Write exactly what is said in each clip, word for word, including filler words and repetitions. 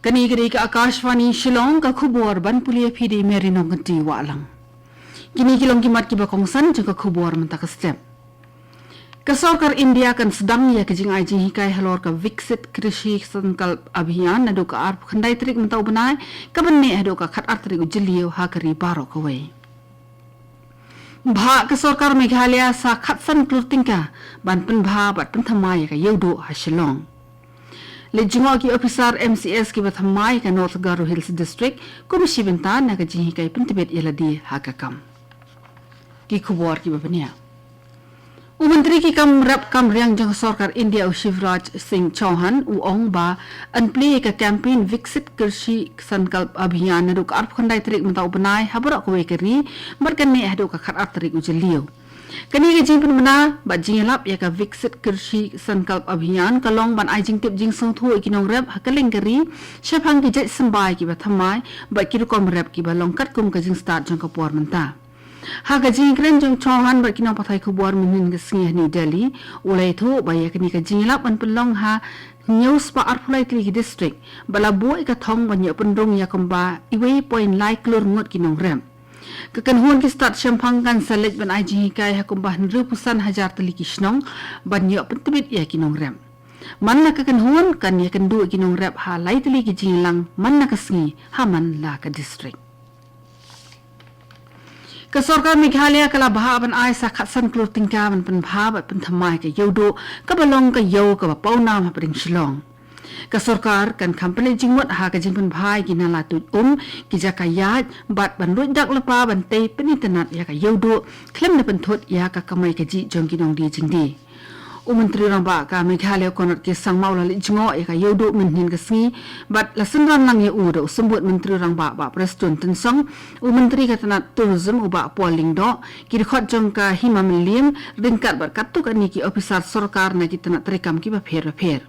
Kane ka dei ka Akashvani Shillong, ka khubor ban pule phi da i Mary Nongkynti Wahlang. Kine ki long ki mat kiba kongsan jong ka khubor mynta ka step. Ka sorkar India kan sdang ïa ka jingai jinghikai halor ka Viksit Krishi Sankalp Abhiyan naduh ka arphew khyndai tarik mynta u bnai, kaban neh haduh ka khatar tarik u Jylliew ha ka ri baroh kawei. Bhah ka sorkar Meghalaya sa khatsan klur tyngka ban pynbha bad pynthymmai ïa ka Ïewduh ha Shillong. Leit jngoh ki ophisar M C S kiba thymmai ïa ka North Garo Hills District kum shi bynta na ka jinghikai pyntbit ïa lade ha ka kam. Ki khubor kiba bniah. U Myntri ki kam rep kam riang jong ka sorkar India u Shivraj Singh Chouhan u ong ba yn plie ïa ka campaign Viksit Krishi Sankalp Abhiyan naduh ka arphew khyndai tarik mynta u bnai ha baroh kawei ka ri bad kan neh haduh ka khatar tarik u Jylliew. Kane ka jingpynbna bad jingïalap ïa ka Viksit Krishi Sankalp Abhiyan ka long ban ai jingtip jingsngewthuh ïa ki nongrep ha kylleng ka ri shaphang ki jait symbai kiba thymmai bad ki rukom rep kiba long katkum ka jingstad jong ka por mynta. Ha ka jingïakren jong u Chouhan bad ki nongpathai khubor mynhynnin ka sngi ha New Delhi, u la ïathuh ba ïa kane ka jingïalap ban pynlong ha hynñiew spah arphew lai tylli ki district bad la buh ïa ka thong ban ïoh pynrung ïa kumba uwei point lai klur ngut ki nongrep. Ka kynhun ki stad shemphang kan sa leit ban ai jinghikai ha kumba hynriewphew san hajar tylli ki shnong ban ïoh pyntbit ïa ki nongrep. Man la ka kynhun kan ïakynduh ïa ki nongrep ha lai tylli ki jingïalang man la ka sngi ha man la ka district. Ka sorkar Meghalaya ka la bhah ban ai sa khatsan klur tyngka ban pynbha bad pynthymmai ïa ka Ïewduh kaba long ka ïew kaba pawnam hapdeng Shillong. Ka sorkar kan kham pynleit jingmut ha ka jingpynbha ïa ki nala tuid um, ki jaka ïaid bad ban luid dak lypa ban tei pynitynnad ïa ka Ïewduh khlem da pynthut ïa ka kamai kajih jong ki nongdie jingdie. U Myntri Rangbah ka Meghalaya Conrad K Sangma u la leit jngoh ïa ka Ïewduh mynhynnin ka sngi bad la synran lang ïa u da u Symbud Myntri Rangbah Bah Prestone Tynsong, u Myntri ka tnat Tourism u Bah Paul Lyngdoh, ki dkhot jong ka Hima Mylliem ryngkat bad katto katne ki ophisar sorkar na ki tnat treikam kiba pher bapher.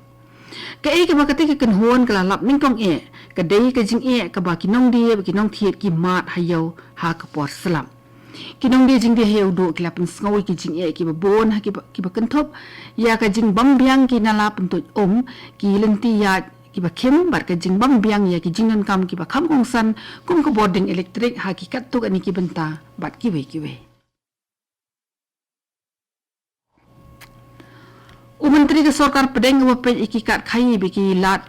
Kaei kaba kata ka kynhun ka la lap nyngkong eh ka dei ka jingeh kaba ki nongdie bad ki nongthied ki mad ha ïew ha ka por slap. Ki nongdie jingdie ha Ïewduh ki la pynsngew ïa ki jingeh kiba bun ha kiba, kiba kynthup ïa ka jingbam biang ki nala pyntuid um, ki lynti ïaid kiba khim bad ka jingbam biang ïa ki jingdonkam kiba kham kongsan kum ka bording elektrik ha ki katto katne ki bynta bad kiwei kiwei. U Myntri ka sorkar pdeng uba peit ïa ki kat khaii bad ki lad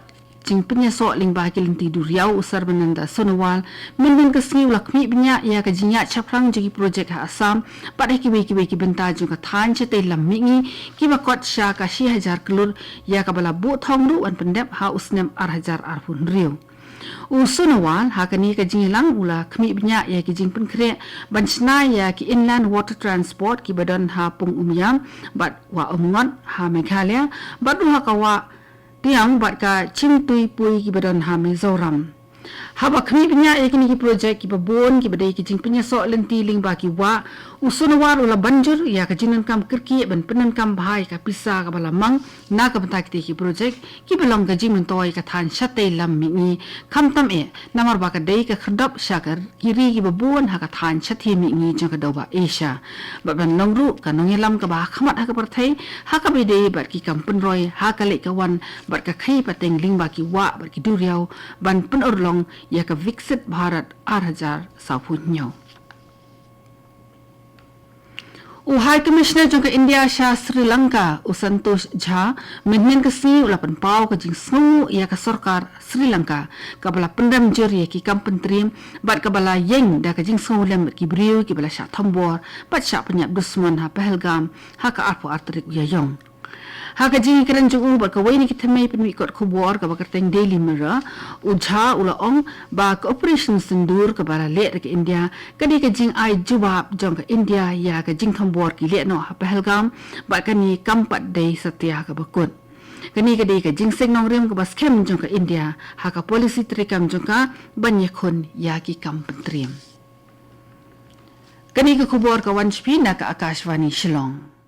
jingpynïasoh lyngba ki lynti duriaw u Sarbananda Sonowal mynhynnin ka sngi u la khmih bniah ïa ka jingïaid shaphrang jong ki projek ha Assam bad ha kiwei kiwei ki bynta jong ka thaiñ shatei lam mihngi kiba kot sha ka shi hajar klur, ïa kaba la buh thong ruh ban pyndep ha u snem ar hajar arphew hynriew. U Sonowal ha kane ka jingïalang u la khmih bniah ïa ki jingpynkhreh ban shna ïa ki Inland Water Transport kiba don ha Pung Umiam bad Wah Umngot ha Meghalaya bad ruh ha ka Wah Tiang bad ka Chimtuipui kiba don ha Mizoram. Haba khmih bniah ïa kine ki projek kiba bun kiba dei ki jingpynïasoh lynti lyngba ki wah, u Sonowal u la ban jur ïa ka jingdonkam kyrkieh ban pyndonkam bha ïa ka pisa kaba la mang na ka bynta kitei ki projek kiba long ka jingmyntoi ïa ka thaiñ shatei lam mihngi, khamtam eh namar ba ka dei ka khyrdop sha ka ki ri kiba bun ha ka thaiñ shathie mihngi jong ka dewbah Asia. Bad ban long ruh ka nongïalam kaba ha khmat ha ka pyrthei ha kaba ïadei bad ki kam pynroi ha ka leit ka wan bad ka khaii pateng lyngba ki wah bad ki duriaw ban pynurlong ïa ka Viksit Bharat ar hajar sawphew hynñiew. U High Commissioner jong ka India sha Sri Lanka, u Santosh Jha, mynhynnin ka sngi u la pynpaw ka jingsngewnguh ïa ka sorkar Sri Lanka kaba la pynrem jur ïa ki kam pyntriem bad kaba la ïeng da ka jingsngewlem bad ki briew kiba la shah thombor bad shah pynïap dusmon ha Pahalgam ha ka arphew ar tarik u Ïaïong. Ha ka jingïakren jong u bad kawei na ki thymmei pynmih kot khubor kaba kyrteng Daily Mirror, u Jha u la ong ba ka Operation Sindoor kaba la leh da ka India ka dei ka jingai jubab jong ka India ïa ka jingthombor ki lehnoh ha Pahalgam bad kane kam pat dei satia kaba kut. Kane ka dei ka jingseng nongrim kaba skhem jong ka India ha ka polisi treikam jong ka ban ïakhun ïa ki kam pyntriem. Kane ka khubor ka wan sha phi na ka Akashvani Shillong.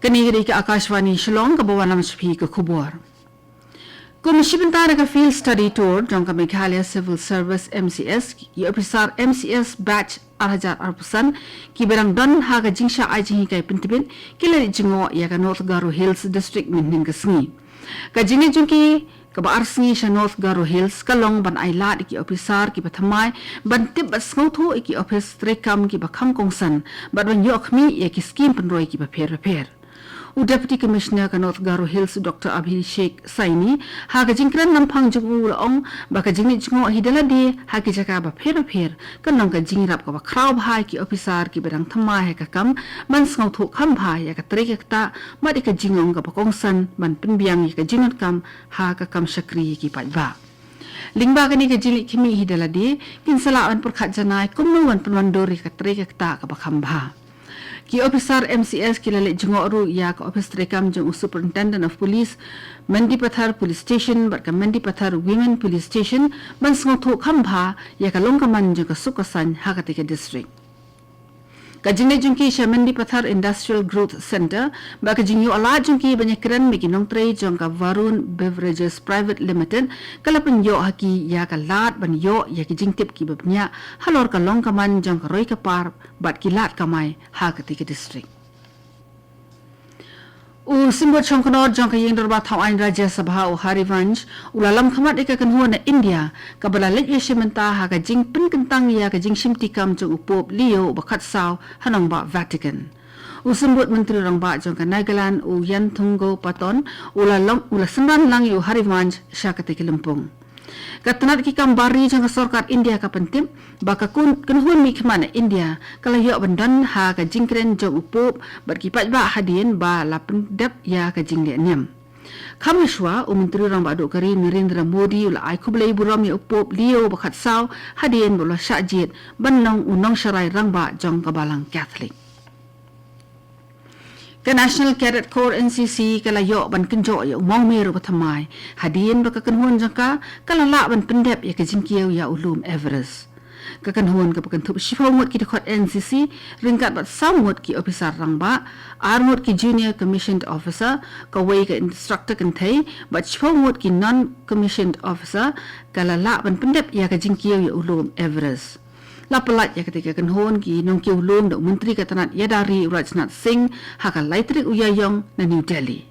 Kane ka dei ka Akashvani Shillong kaba wanlam sha phi ka khubor. Kum shi bynta na ka Field Study Tour jong ka Meghalaya Civil Service M C S, ki ophisar M C S batch ar hajar arphew san, ki ba dang don ha ka jingshah ai jinghikai pyntbit, ki la leit jngoh ïa ka North Garo Hills District mynhynnin ka sngi. Ka jingleit jong ki kaba ar sngi sha North Garo Hills ka long ban ai lad ïa ki ophisar kiba thymmai ban tip bad sngewthuh ïa ki ophis treikam kiba kham kongsan bad ban ïoh khmih ïa ki skim pynroi kiba pher bapher. U Deputy Commissioner ka North Garo Hills, Doctor Abhishek Saini, ha ka jingkren nampang jong u u la ong ba ka jingleit jngoh hi da lade ha ki jaka bapher bapher ka long ka jingïarap kaba khraw bha ïa ki ophisar kiba dang thymmai ha ka kam ban sngewthuh kham bha ïa ka trei ka ktah bad ïa ka jingong kaba kongsan ban pynbiang ïa ka jingdonkam ha ka kam shakri ïa ki paidbah. Lyngba kane ka jingleit khmih hi da lade, kin sa lah ban pyrkhat janai kumno ban pynwandur ïa ka trei ka ktah kaba kham bha. Ki ophisar M C S ki la leit jngoh ruh ïa ka ophis treikam jong u Superintendent of Police, Mendipathar Police Station bad ka Mendipathar Women Police Station ban sngewthuh kham bha ïa ka long ka man jong ka suk ka saiñ ha katei ka district. Ka jingleit jong ki sha Mendipathar Industrial Growth Centre bad ka jingïoh lad jong ki ban ïakren bad ki nongtrei jong ka Varun Beverages Private Limited ka la pynïoh ha ki ïa ka lad ban ïoh ïa ki jingtip kiba bniah halor ka long ka man jong ka roi ka par bad ki lad kamai ha katei ka district. U Symbud Shongknor jong ka Ïing Dorbar Thaw Aiñ Rajya Sabha, u Harivansh, u la lam khmat ïa ka kynhun na India kaba la leit ïashim bynta ha ka jingpynkyntang ïa ka jingshimti kam jong u Pope Leo uba khatsaw ha nongbah Vatican. U Symbud Myntri Rangbah jong ka Nagaland, u Yanthungo Patton, u la long, u la synran lang ïa u Harivansh sha katei ka lympung. Ka tnat ki kam bar ri jong ka sorkar India ka pyntip ba ka kynhun mihkhmat na India ka la ïoh ban don ha ka jingkren jong u Pope bad ki paidbah hadien ba la pyndep ïa ka jingleh niam. Kham hashwa, u Myntri Rangbah Duh ka ri Narendra Modi u la ai khublei burom ïa u Pope Leo ba khatsaw hadien ba u la shah jied ban long u nongsharai rangbah jong ka Balang Katholik. Ka National Cadet Corps, N C C, ka la ïoh ban kynjoh ïa u mawmer uba thymmai hadien ba ka kynhun jong ka ka la lah ban pyndep ïa ka jingkiew ïa u lum Everest. Ka kynhun kaba kynthup shiphew ngut ki dkhot N C C ryngkat bad saw ngut ki ophisar rangbah, ar ngut ki junior commissioned officer, kawei ka instructor kynthei bad shiphew ngut ki non commissioned officer ka la lah ban pyndep ïa ka jingkiew ïa u lum Everest. La pyllait ïa katei ka kynhun ki nongkiew lum da u Myntri ka tnat ïada ri u Rajnath Singh ha ka lai tarik u Ïaïong na New Delhi.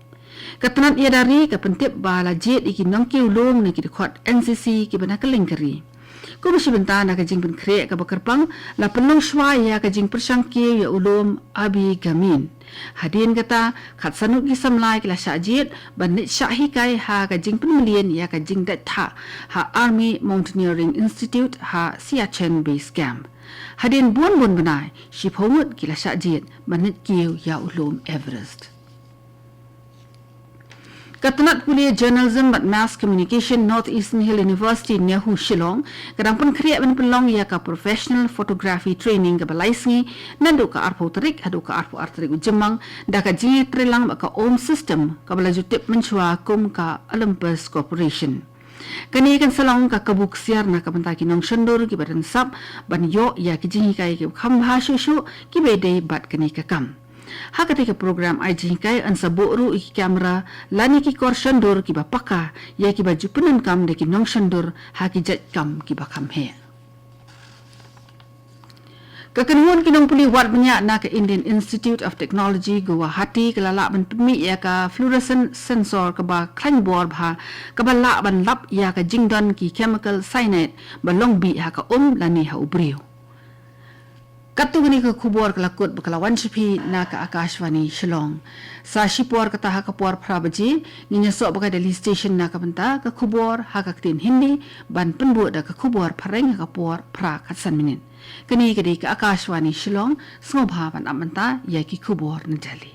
Ka tnat ïada ri ka pyntip ba la jied ïa ki nongkiew lum na ki dkhot N C C kiba na kylleng ka ri. Kum shi bynta na ka jingpynkhreh kaba kyrpang, la pynlong shwa ïa ka jingpyrshang kiew ïa u lum Abigamin. Hadien kata, khatsan ngut ki samla ki la shah jied ban leit shah hikai ha ka jingpynmlien ïa ka jingdait thah ha Army Mountaineering Institute ha Siachen Base Camp. Hadien bun bun bnai, shiphew ngut ki la shah jied ban leit kiew ïa u lum Everest. Ka tnat pule Journalism bad Mass Communication, North Eastern Hill University, NEHU, Shillong, ka dang pynkhreh ban pynlong ïa ka Professional Photography Training kaba lai sngi, naduh ka arphew tarik haduh ka arphew ar tarik u Jymmang, da ka jingïatreilang bad ka Om System kaba la ju tip mynshuwa kum ka Olympus Corporation. Kane kan sa long ka kabu ksiar na ka bynta ki nongshondur kiba don sap ban ïoh ïa ki jinghikai kiba kham bha shuh shuh kiba ïadei bad kane ka kam. Ha katei ka program ai jinghikai yn sa buh ruh ïa ki kamera lane ki kor shondur kiba paka ïa kiba ju pyndonkam da ki nongshondur ha ki jait kam kiba kham heh. Ka kynhun ki nongpule wad bniah na ka Indian Institute of Technology, Guwahati, ka la lah ban pynmih ïa ka fluorescent sensor kaba khlaiñ bor bha kaba lah ban lap ïa ka jingdon ki chemical cyanide ba long bih ha ka um lane ha u briew. Katto katne ka khubor ka la kut ba ka la wan sha phi na ka Akashvani Shillong. Sa shipor kata ha ka por phra baje ngin ïasoh bad ka Delhi Station na ka bynta ka khubor ha ka ktien Hindi, ban pynbud da ka khubor phareng ha ka por phra khatsan minit. Kane ka dei ka Akashvani Shillong, sngewbha ban ap mynta ïa ki khubor na Delhi.